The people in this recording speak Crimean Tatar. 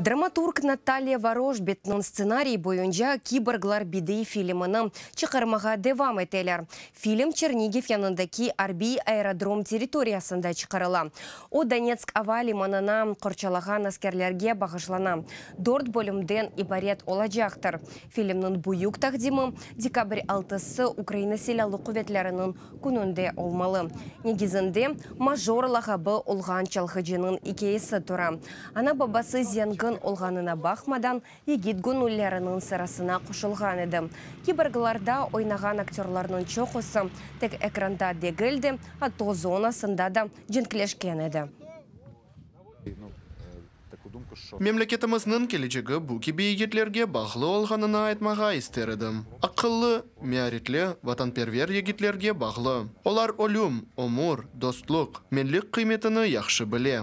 Dramaturg Natalya Vorojbitniñ stsenariyi boyunca Kiborglar bediiy filmini çıqarmağa devam eteler. Film Çernigiv yanındaki arbiy aerodrom territoriyasında çıqarıla. O, Donetsk ava limanını qorçalağan askerlerge bağışlana. Dört bölümden ibaret olacaqtır. Filmniñ büyük taqdimi dekabr altısı Ukraina Silâlı quvetleriniñ kününde olmalı. Negizinde Major lağabı olğan çalğıcınıñ ikâyesi tura. Ana-babası zengin olğanına baqmadan, yigit göñülleriniñ sırasına qoşulğan edi. Kiborglarda oynağan aktörlarnıñ çoqusı tek ekranda degil de, ATO zonasında da cenkleşken edi. Memleketimizniñ kelecegi bu kibi yigitlerge bağlı olğanını aytmağa ister edim. Aqıllı, mearetli, vatanperver yigitlerge bağlı. Olar ölüm, ömür, dostluq, menlik qıymetini yahşı bile.